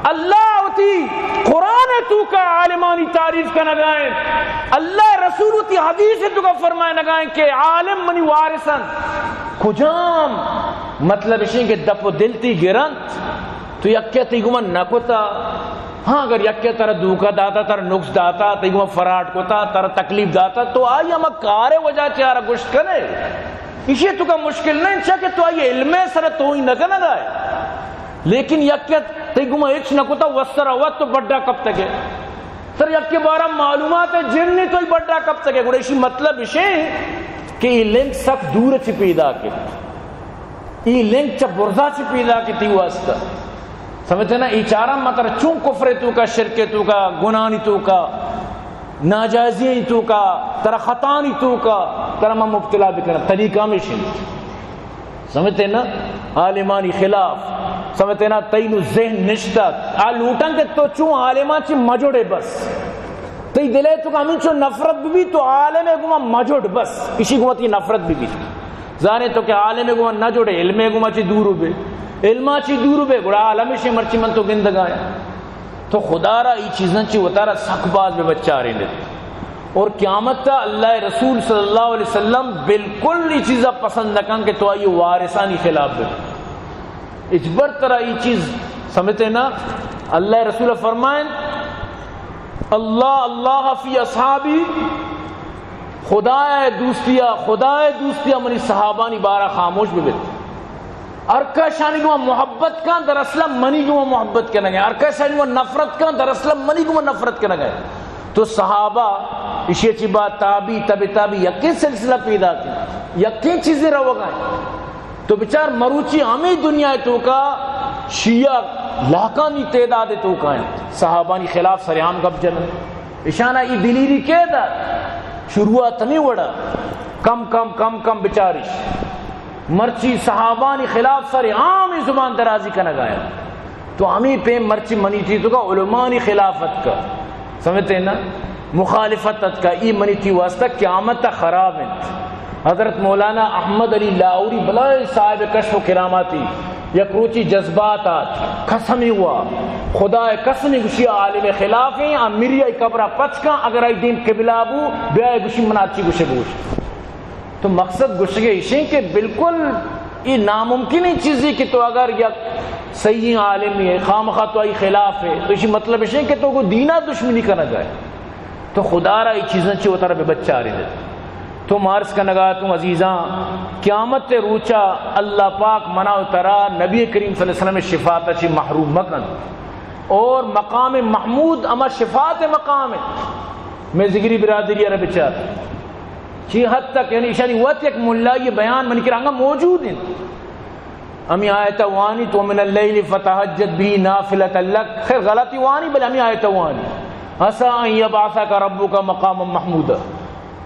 اللہ وتی قرآن توکا عالمانی تعریف کنگائیں، اللہ رسول وتی حدیث توکا فرمائنگائیں کہ عالم منی وارثن۔ کجام؟ مطلب اشیں کہ دپ و دل تی گرنت، تو یکے تئی گوما نہ کتا۔ ہاں، اگر یکے ترا دھوکہ داتا، ترا نقص داتا، تئی گوما فراڈ کتا، ترا تکلیف داتا، تو آئی ہما کارے وجہ چہ آرا گوشت کنے۔ ایشی توکا مشکل نہ انت، چیا کہ تو آئی علم سر توہین نہ کنگائے۔ لیکن یکے تئی گوما ہچ نہ کتا، وسرا وت تو بڈا کپتگے۔ تر یکے بارا معلومات جن نے تو بڈا کپتگے۔ گڑا ایشی مطلب اشیں کہ یہ لنک سک دور چی پیدا کے۔ ای لنک چہ برزا چی پیدا کہ تی واسطہ۔ سمجھتے نا؟ ای چارا ما ترا چون کفر توکا، شرک توکا، گناہانی توکا، ناجائزی توکا، ترا خطانی توکا، ترا ما مبتلا بکنا۔ طریقہ ہمیشی۔ سمجھتے نا؟ عالمانی خلاف۔ سمجھتے نا؟ تئی نو ذہن نشتگ۔ آ لوٹن کہ تو چون عالمان چی مجڑے بس۔ تئی دلے توکا ہمینچو نفرت بی، تو عالم گوما مجڑ بس۔ اشی گوما تی نفرت بی۔ زانے تو کہ عالم گوما نہ جوڑے، علم گوما چی دور بے، علما چی دور بے، گڑا عالم شے مرچی من تو گندگایا۔ تو خدا را ای چیزاں چی وتارا سک باز بے بچاریں دے۔ اور قیامت تا اللہ رسول صلی اللہ علیہ وسلم بالکل ای چیزا پسند نہ کن کہ تو آئی وارثانی خلاف بے۔ اجبر ترا ای چیز سمجھتے نا؟ اللہ رسول فرمائیں، اللہ اللہ فی اصحابی، خدائے دوستیا، خدائے دوستیا منی صحابانی بارا خاموش ببیت۔ ہر کس آنی گوما محبت کن، در اصل منی گوما محبت کنگے۔ ہر کس آنی گوما نفرت کن، در اصل منی گوما نفرت کنگے۔ تو صحابہ، اشی چی با تابی، تب تابی، یکیں سلسلہ پیدا کن، یکیں چیزیں روگا ہیں۔ تو بچار مروچی ہمیں دنیا توکا شیعہ لاکھانی تعداد توکا ہیں۔ صحابانی خلاف سر عام گپ جنن۔ اشانا ای دلیری کے دا؟ شروعات ہمیں وڑا۔ کم کم کم کم بچارش۔ مرچی صحابانی خلاف سر عام زبان درازی کنگا ہے۔ تو ہمیں پہ مرچی منی چیز توکا علمانی خلافت کا۔ سمجھتے ہیں نا؟ مخالفت اتکا، ای منی تی واسطہ قیامت تا خراب انت۔ حضرت مولانا احمد علی لاہوری بلائیں صاحب کشف و کراماتی، یک روچی جذبات آت، قسمی ہوا، خدا قسمی گوشی عالم خلاف ہیں، آ میری آئی قبرہ پچ کن، اگر آئی دیم قبلہ بو، بیا گوشی من آچی گوشے بوش۔ تو مقصد گوشگے ایشیں کہ بالکل یہ ناممکنیں چیزی کہ تو اگر یک صحیح عالمی ہے، خامخا تو آئی خلاف ہے، تو اسی مطلب ایشیں کہ تو کو دینا دشمنی کنگا ہے۔ تو خدا را یہ چیزاں چی وتارا بے بچاری دے۔ تو مارس کنگا تو عزیزاں، قیامت روچا اللہ پاک منا و ترا نبی کریم صلی اللہ علیہ وسلم شفاعت چی محروم مکن۔ اور مقام محمود اما شفاعت مقام ہے۔ میں ذکری برادری عرب چار چی حد تک، یعنی شانی وت یک ملائی بیان منی کرانگا موجود ہیں۔ ہمیں آیت وانی تو من اللیل فتہجد بہ نافلۃ لک، خیر غلطی وانی بلے ہمیں آیت وانی، عسی ان یبعثک ربک مقاما محمودا۔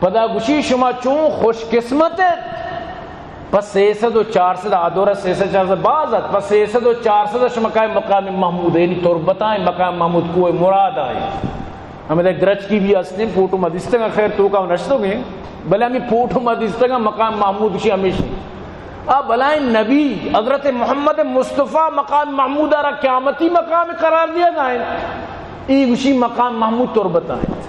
پدا گوشی شما چون خوش قسمت ات، پس سیصد و چارصد آدورہ سیصد چارصد باز ات، پس سیصد و چارصد شما کائے مقام محمود، یعنی تربتائیں مقام محمود کوہ مراد آئیں۔ ہمیں درچکی بھی ہستیں، فوٹو مدستگا خیر توکا نشتگیں، بلے ہمیں فوٹو مدستگا مقام محمود شی ہمیشی۔ آ بلائیں نبی حضرت محمد مصطفی مقام محمود را قیامتی مقام قرار دیا گائیں۔ ای گوشی مقام محمود تربت آئیں۔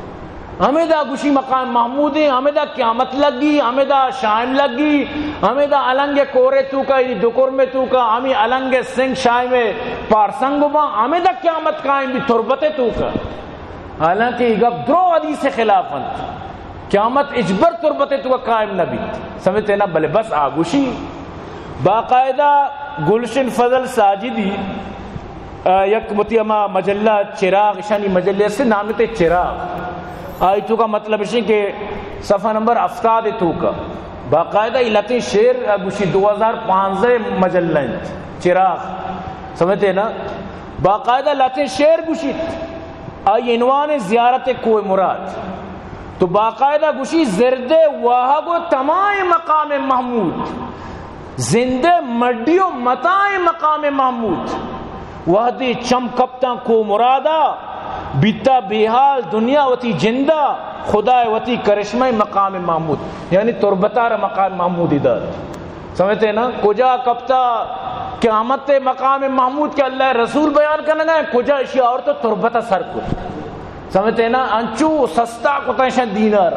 ہمیں دا گوشی مقام محمود ہیں، ہمیں دا قیامت لگی، ہمیں دا شائم لگی، ہمیں دا النگ کورے توکا، یعنی دکر میں توکا، ہمیں النگ سنگ شائم پارسنگ با، ہمیں دا قیامت قائم بھی تربت توکا۔ حالانکہ یہ گپ درو حدیث خلاف انت۔ قیامت اجبر تربت توکا قائم نہ بیت۔ سمجھتے نا؟ بلے بس آگوشی باقاعدہ گلشن فضل ساجدی، آ، یک وتی ہما مجلہ چراغ، شانی مجلے سے نام تے چراغ۔ آئی توکا مطلب ہے کہ صفحہ نمبر ہفتاد توکا باقاعدہ یہ لتیں شعر، آ، گوشی دو ہزار پانزدہ مجلہ انت چراغ۔ سمجھتے نا؟ باقاعدہ لہتیں شعر گوشیت، آئی عنوان زیارت کوہ مراد۔ تو باقاعدہ گوشی، زردے واہگ و تمائیں مقام محمود، زندے مڈی و متائیں مقام محمود۔ وہدے چم کپتاں کوہ مرادا، بیتا بے حال دنیا وتی جندا، خدائے وتی کرشمہ مقام محمود، یعنی تربتار مقام محمودی دات۔ سمجھتے نا؟ کجا کپتا؟ قیامت مقام محمود کہ اللہ رسول بیان کنگا، کجا اشی آورت و تربت سر کت۔ سمجھتے نا؟ انچو سستا کتا اشان دینار،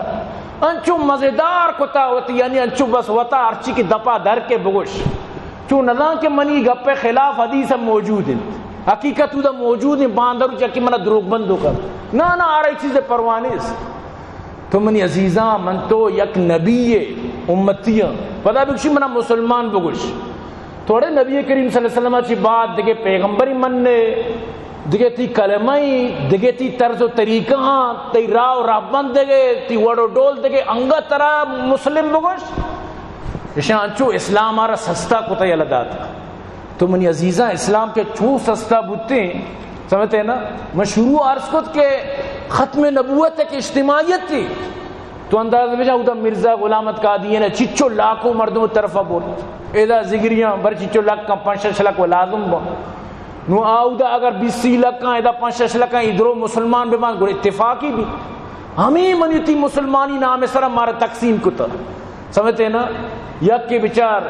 انچو مزیدار کتا وتی، یعنی انچو بس وتا ہرچی کہ دپا در کے بگوش۔ چو نزان کہ منی گپ خلاف حدیث ہم موجود انت، حقیقت اودا موجود انت، باندر چکی منا دروگ بندو کر۔ نا نا، آرا چیز پرواہ نیست۔ تو منی عزیزاں، من تو یک نبی امتیاں، پدا بگشی منا مسلمان بگوش۔ توڑے نبی کریم صلی اللہ علیہ وسلم چی بعد دگہ پیغمبری من نے، دگہ تی کلمہ ای، دگہ تی طرز و طریقہ ہاں، تی راہ و رہبند دگہ، تی وڑ و ڈول دگہ، انگا ترا مسلم بگوش؟ اشان انچو اسلام آرا سستا کتا یلہ داتا۔ تو منی عزیزاں، اسلام کہ چو سستا بوتیں، سمجھتے نا؟ من شروع عرض کت کہ ختم نبوت ایک اجتماعیت تھی۔ تو انداز بجا، اودا مرزا غلام احمد قادیانی چچو لاکھوں مردم طرفا بول۔ ایدا زگریاں بر چچو لکاں، پنچ شش لک و لازم با۔ نو آودا اگر بیس سی لکاں، ایدا پنچ شش لکاں، ادرو مسلمان ببان، گڑ اتفاقی بی۔ ہمیں منی تی مسلمانی نام سر مارا تقسیم کتا۔ سمجھتے نا؟ یکے بچار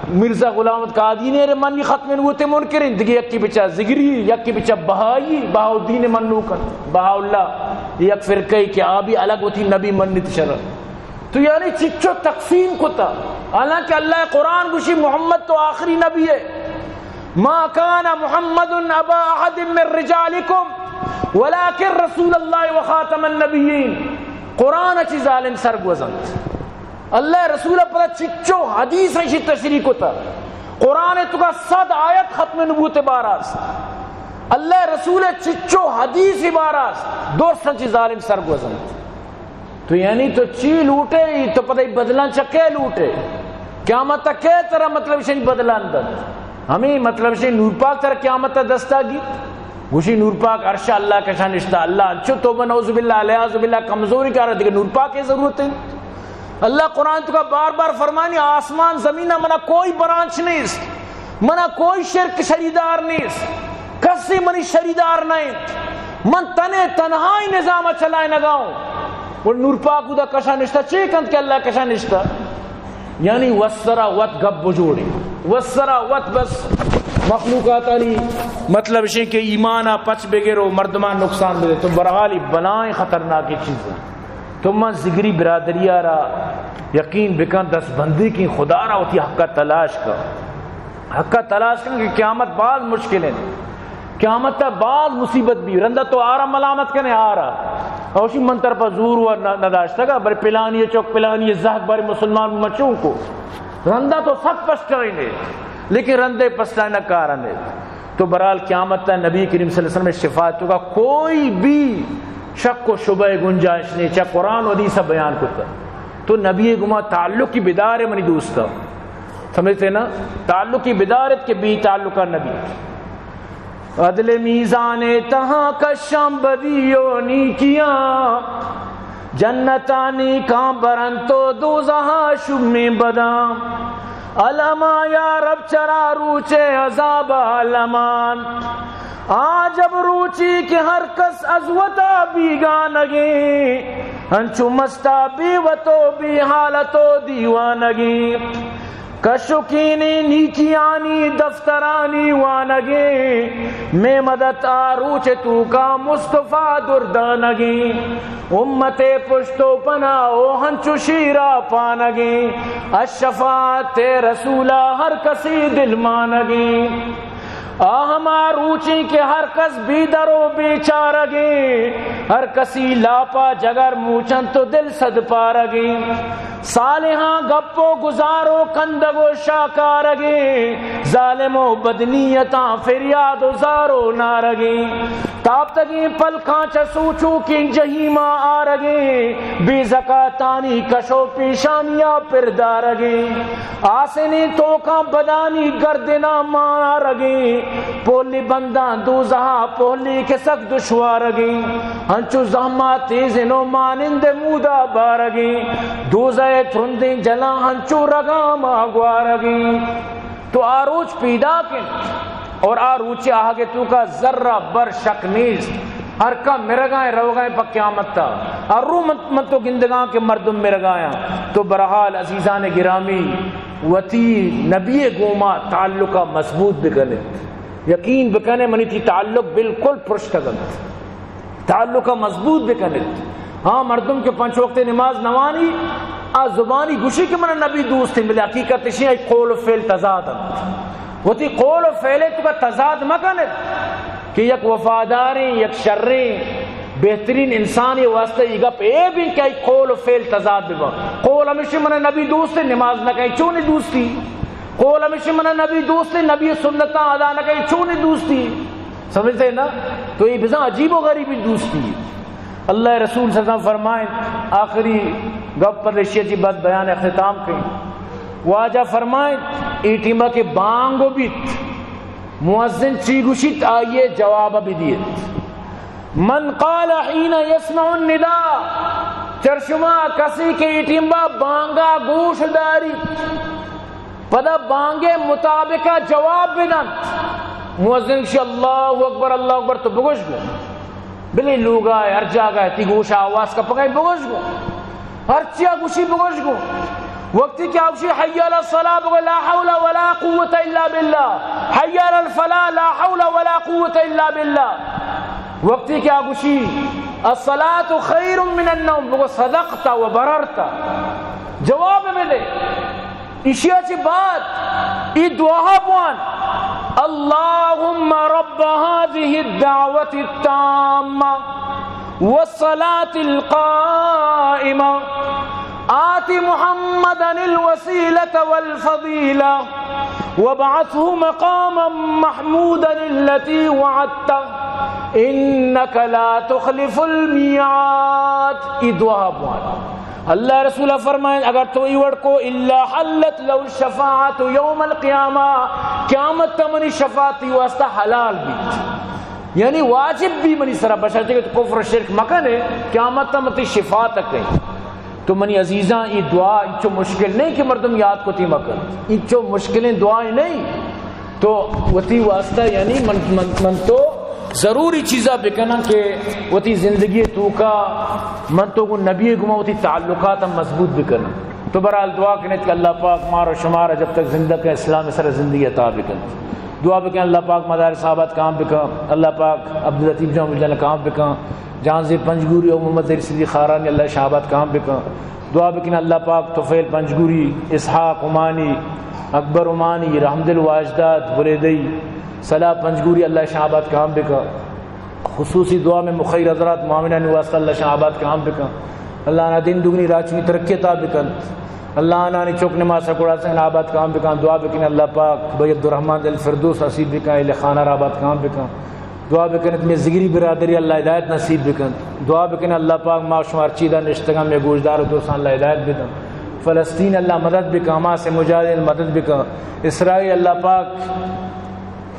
مرزا غلام احمد قادیانی رے منی ختم نبوت منکریں، دگہ یکے بچار زگری، یکے بچار بہائی، بہاؤالدین منوکن، بہاء اللہ، یک فرقہ ای کہ آ بھی الگ وتی نبی منت شر۔ تو یعنی چچو تقسیم کتا، حالانکہ اللہ قرآن گوشی محمد تو آخری نبی ہے۔ ما كان محمد أبا أحد من رجالكم ولكن رسول الله وخاتم النبيين۔ قرآن چی ظالم سرگوزنت۔ اللہ رسول پدا چچو حدیث اشی تشریح کتا۔ قرآن تو کا صد آیت ختم نبوت بار است۔ اللہ رسول چچو حدیث بار است۔ درست چی ظالم سرگوزنت۔ تو یعنی تو چی لوٹے، تو پتہ بدلاں چکے لوٹے؟ قیامت تک کے ترا مطلب شنی بدلاں دنت؟ ہمیں مطلب شنی نور پاک ترا قیامت دستا گیت؟ گوشی نور پاک عرش اللہ کشا نشتا۔ اللہ انچو توبہ نعوذ باللہ، العیاذ باللہ، کمزوری کارا، دیگہ نور پاک کی ضرورت ہے؟ اللہ قرآن تو کا بار بار فرمانی، آسمان زمین منا کوئی برانچ نیست، منا کوئی شرک شریدار نیست، کسی منی شریدار نہ انت، من تنے تنہائی نظام چلائینگا ہوں۔ اور نور پاک اودا کشا نشتا، چے کنت کہ اللہ کشا نشتا؟ یعنی وسرا وت گپ بجوڑی، وسرا وت بس مخلوقاتانی مطلب شے کہ ایمانا پچ بگر و مردمان نقصان بدے۔ تو برحالی بلائیں خطرناکی چیز ہے۔ تو من ذگری برادری آرا یقین بکن، دست بندی کی خدا را وتی حقا تلاش کن۔ حقا تلاش کن کہ قیامت باز مشکل ہے۔ قیامت تا باز مصیبت بی، رندا تو آرا ملامت کنے آرا۔ اوشی من طرفا زور و نہ، نداشتگا، بر پلانی چوک پلانی زہگ بر مسلمان مچوں کو۔ رندا تو سک پشتائینے، لیکن رندے پشتائنا کارنے۔ تو برحال قیامت تا نبی کریم صلی اللہ علیہ وسلم شفاعت کا کوئی بھی شک و شبہ گنجائش نہیں، چا قرآن و حدیث بیان کرتا۔ تو نبی گما تعلقی بدار منی دوستا۔ سمجھتے نا؟ تعلقی بدارت کہ بی تعلقہ نبی۔ عدل میزان تہا کشاں بدی و نیکیاں، جنتا نیکاں برنت و دوزہا شومیں بداں۔ الما یا رب چرا روچ عذاب المان۔ آ جب روچی کہ ہر کس از وتا بیگانگیں، انچو مستا بے وت و بے حالت و دیوانگیں۔ کشکینیں نیکیانی دفترانی وانگیں، مے مدت آ روچ توکا مصطفی دردانگیں۔ امت پشت و پنا و ہنچو شیرا پانگیں، از شفاعت رسولا ہر کسی دل مانگیں۔ آ ہما روچیں کہ ہر کس بے در و بے چارگیں، ہر کسی لاپا جگر موچنت و دل صد پارگیں۔ صالحاں گپ و گزار و کندگ و شاکارگیں، ظالم و بدنیتاں فریاد و زار و نارگیں۔ تاپتگیں پلکاں چہ سوچوکیں جہیماں آرگیں، بے زکاتانی کش و پیشانیا پر دارگیں۔ آسنیں توکاں بدانی گردناں مارگیں، پولی بنداں دوزہا پولی کہ سک دشوارگیں، انچو زہما تیزیں و مانند مودا بارگیں، دوزہ ترندیں جلاں انچو رگاما گوارگیں۔ تو آ روچ پیداک انت اور آ روچ آہگ توکا ذرہ بر شک نیست۔ ہر کا مرگائیں روگائیں پہ قیامت تا۔ ہر رو من، من تو گندگاں کہ مردم مرگایاں۔ تو برحال عزیزان گرامی، وتی نبی گوما تعلقا مضبوط بکنت۔ یقین بکنے منی تی تعلق بالکل پرشتگ انت۔ تعلقا مضبوط بکنت۔ ہاں، مردم کہ پنچ وقت نماز نوانی، آ زبانی گوشی کہ من نبی دوستیں، بلے حقیقت اشی آئی قول و فعل تضاد انت۔ وتی قول و فعل توکا تضاد مکنت کہ یک وفاداریں، یک شریں، بہترین انسانی واسطہ یہ گپ اے بھی کہ آئی قول و فعل تضاد ببا۔ قول ہمیشہ من نبی دوستیں، نماز نہ کہیں، چونی دوستی؟ قول ہمیشہ من نبی دوستیں، نبی سنتاں ادا نہ کہیں، چونی دوستی؟ سمجھتے نا؟ تو یہ بزاں عجیب و غریبی دوستی۔ اللہ رسول صلی اللہ علیہ وسلم فرمائیں، آخری گپ پر رشی جی بات بیان اختتام کہیں۔ واجہ فرمائیں، اے ٹیمہ کہ بانگ بیت، مؤذن چی گوشیت، آئیے جواب بدیت۔ من قال حين يسمع النداء، چر شما کسی کہ اے ٹیمہ بانگا گوش داری، پدا بانگے مطابقا جواب بدنت۔ مؤذن گوشی، اللہ اکبر، اللہ اکبر، تو بگوش گو۔ بلے لوگا ہے، ہر جاگہ ہے، تی گوشا آواز کپگا ہے، بگوش گو۔ ہر چیا گوشی بگوش گو۔ وقتی کہ آ گوشی، حي على الصلاة، بگو، لا حول ولا قوة إلا بالله۔ حي على الفلاح، لا حول ولا قوة إلا بالله۔ وقتی کہ آ گوشی، الصلاة خير من النوم، بگو، صدقت وبررت۔ جواب بدے۔ ایشی ءَ چہ بعد اے دعا بوان، اللهم رب هذه الدعوة التامة والصلاة القائمة آت محمدا الوسيلة والفضيلة وابعثه مقاما محمودا الذي وعدته إنك لا تخلف الميعاد۔ اے دعا بوان۔ اللہ رسول فرمائیں، اگر تو ای وڑ کو، الا حلت لہ الشفاعۃ یوم القیامہ، قیامت تا منی شفاعت تی واسطہ حلال بیت، یعنی واجب بی منی سرا، بشرطے کہ تو کفر و شرک مکنے، قیامت تا من تی شفاعت کہیں۔ تو منی عزیزاں، ای دعا انچو مشکل نہیں کہ مردم یاد کتی مکن، انچو مشکلیں دعائیں نہیں۔ تو وتی واسطہ، یعنی من، من، من تو ضروری چیزا بکناں کہ وتی زندگی توکا من تو گوں نبی گما وتی تعلقات ہم مضبوط بکناں۔ تو بہرحال دعا کنیت کہ اللہ پاک مارا شمارا جب تک زندہ کہ اسلام سر زندگی عطا بکنت۔ دعا بکن اللہ پاک مدارس آباد کام بکن، اللہ پاک عبداللطیف جان جان کام بکن، جہانزیب پنجگوری و محمد زہیر صدیق خارانی اللہ شہاباد کام بکن۔ دعا بکن اللہ پاک طفیل پنجگوری، اسحاق عمانی، اکبر عمانی، رحمدل واجداد بلیدئی، صلاح پنجگوری اللہ شہاباد کام بکن۔ خصوصی دعا میں مخیر حضرات معاونانی واسطہ اللہ شہاباد کام بکن۔ اللہ آنا دین دگنی راچنی ترقی عطا بکن۔ اللہ آنانی چوک نماز سکوڑا سن آباد کام بکن۔ دعا بکن اللہ پاک بھائی عبدالرحمن دل فردوس نصیب بکن، اہل خانہ را آباد کام بکن۔ دعا بکنت میں زگری برادری اللہ ہدایت نصیب بکنت۔ دعا بکن اللہ پاک ما شما ہر چیزا نشتگاں میں گوشدار و دوستان اللہ ہدایت بدن۔ فلسطین اللہ مدد بکن، حماس مجاہدین مدد بکن۔ اسرائیل اللہ پاک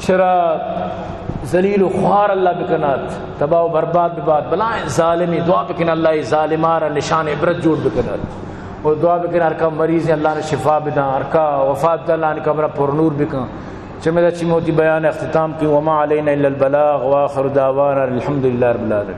شرا ذلیل و خوار اللہ بکنات، تباہ و برباد ببات۔ بلائیں ظالمی، دعا بکن اللہ ای ظالمارا نشان عبرت جوڑ بکنات۔ و دعا بکن ہر کا مریض اللہ نے شفا بدن، ہر کا وفات اللہ نے قبر پر نور بکن۔ چمے دا چی موتی بیان اختتام کی، وما علینا الا البلاغ، وآخر دعوانا الحمدللہ رب العالمین۔